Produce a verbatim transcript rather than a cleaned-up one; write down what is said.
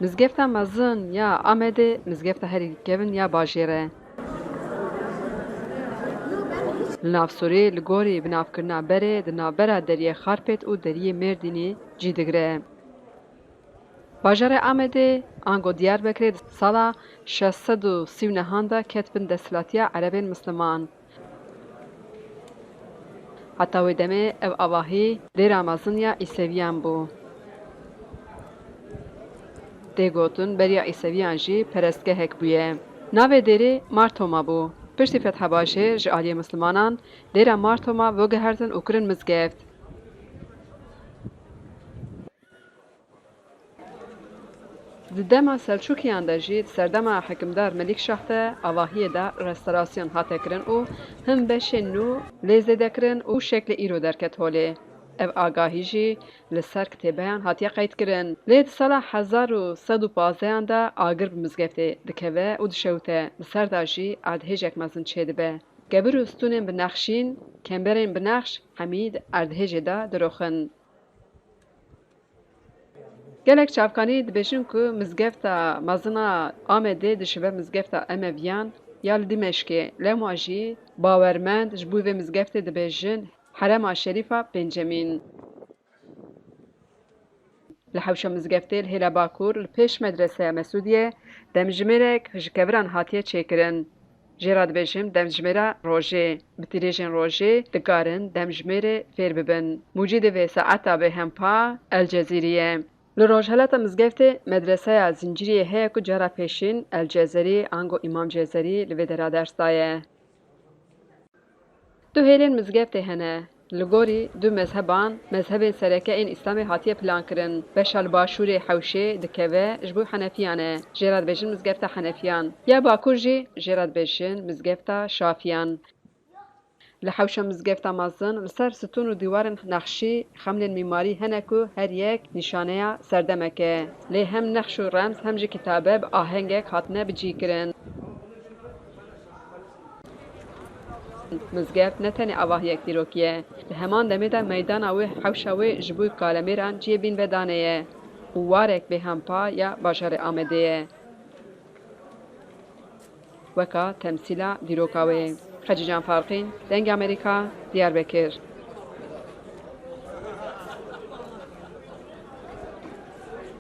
Mizgefta mezin ya Amedê mizgefta herî kevin ya bajêr e. Li nav Sûrê li gorî binavkirina berê di navbera Deriyê Xarpêt û Deriyê Mêrdînî cî digire. Bajarê Amedê ango Diyarbekirê di sala şeş sed û sî û nehan de ket bin desthilatiya Erebên Misliman. Heta wê demê ev avahî dêra mezin ya Îseviyan bû. Tê gotin beriya Îseviyan jî perestgehek bûye. Navê dêrê Mar Toma bû. Piştî fetha bajêr ji aliyê Mislimanan dêra Mar Toma veguhertin û kirin mizgeft. Di dema Selçûkiyan de jî, di serdema hikimdar Melîk Şah de avahiyê de restorasyon hate kirin û hin beşên nû lê zêde kirin û şeklê îro derket holê. Ev agahî jî li ser kitêbeyan hatiye qeydkirin. Lê di sala hezar û sed û pazdehan de agir bi mizgeftê dikeve û dişewite, li ser de jî erdhêjek mezin çêdibe. Kebir û stûnên bi nexşîn, kemberên bi nexş hemî di erdhêjê de diroxin. Gelek çavkanî dibêjin ku mizgefta mezin a Amedê dişibe mizgefta Emeviyan ya li Dîmeşkê, lewma jî bawermend ji bo vê mizgeftê dibêjin Herema Şerîfa Pêncemîn. Li hewşa mizgeftê li hêla bakur li pêş medreseya Mesûdiyê demjimêrek ji keviran hatiye çêkirin. Jê re dibêjin demjimêra rojê. Bi tîrêjên rojê dikarin demjimêrê fêr bibin. Mûcîdê vê saeta bêhempa El Cezîrî ye. Li rojhilata mizgeftê medreseya Zinciriyê heye ku cara pêşîn El Cezerî ango Îmam Cezerî li vê dera ders daye. Du hêlên mizgeftê hene. Li gorî du mezheban, mezhebên sereke ên Îslamê hatiye plankirin. Beşa li başûrê hewşê dikeve ji bo Henefiyan e. Jê re dibêjin mizgefta Henefiyan. Ya bakur jî jê re dibêjin mizgefta Şafiyan. Li hewşa mizgefta mezin li ser stûn û dîwarên nexşî xemlên mîmarî hene ku her yek nîşaneya serdemek e. Lê hem nexş û remz hem jî kitabe bi ahengek hatine bicîkirin. Mizgeft ne tenê avahiyek dîrokî ye, di heman demê de meydana wê, hewşa wê ji bo kalemêran cihê bînvedanê ye û warek bêhempa ya bajarê Amedê ye. Weka temsîla dîroka wê. Xecîcan Farqîn, Dengê Amerîka, Diyarbekir.